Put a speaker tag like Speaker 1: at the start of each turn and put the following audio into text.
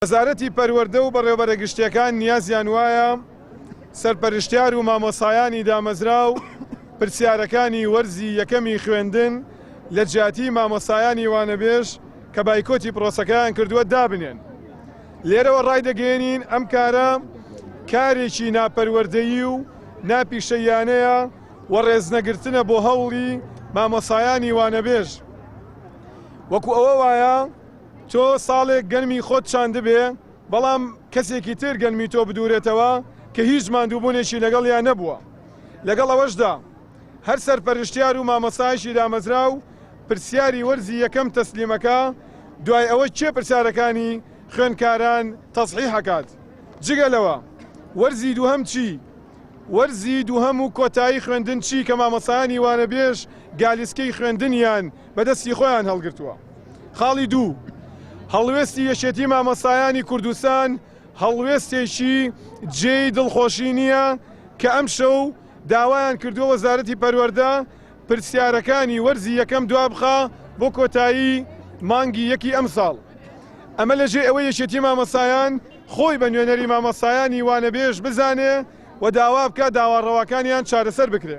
Speaker 1: وەزارەتی پەروەردە و بەڕێوەبەرە گشتییەکان نیازیان وایە سەرپەرشتیار و مامۆستایانی دامەزراو پرسیارەکانی وەرزی یەکەمی خوێندن لە جیاتی مامۆستایانی وانەبێژ کە بایکۆتی پرۆسەکەیان کردووە دابنێن. لێرەوە ڕایدەگەیەنین ئەم کارە کارێکی ناپەروەردەیی و ناپیشەییانەیە و ڕێزنەگرتنە بۆ هەوڵی مامۆستایانی وانەبێژ. وەکو ئەوە وایە تۆ ساڵێک گەنمی خۆت چاندبێ، بەڵام کەسێکی تر گەنمی تۆ بدورێتەوە کە هیچ ماندووبوونێکی لەگەڵیا نەبووە. لەگەڵ ئەوەشدا هەر سەرپەرشتیار و مامۆستایەکی دامەزراو پرسیاری وەرزی یەکەم تەسلیمەکا، دوای ئەوە کێ پرسیارەکانی خوێندکاران تەسحیح ئەکات؟ جگە لەوە وەرزی دووهەم چی؟ وەرزی دووهەم و کۆتایی خوێندن چی کە مامۆستایانی وانەبێژ گالیسکەی خوێندنیان بە دەستی خۆیان هەڵگرتووە؟ خاڵی دوو، هەڵوێستی یەکێتی مامۆستایانی کوردستان هەڵوێستێکی جێی دڵخۆشی نییە کە ئەمشەو داوایان کردووە وەزارەتی پەروەردە پرسیارەکانی وەرزی یەکەم دوابخا بۆ کۆتایی مانگی یەکی ئەمساڵ. ئەمە لەجێی ئەوەی یەکێتی مامۆستایان خۆی بە نوێنەری مامۆستایانی وانەبێژ بزانێ و داوا بکا داوا ڕەواکانیان چارەسەر بکرێ.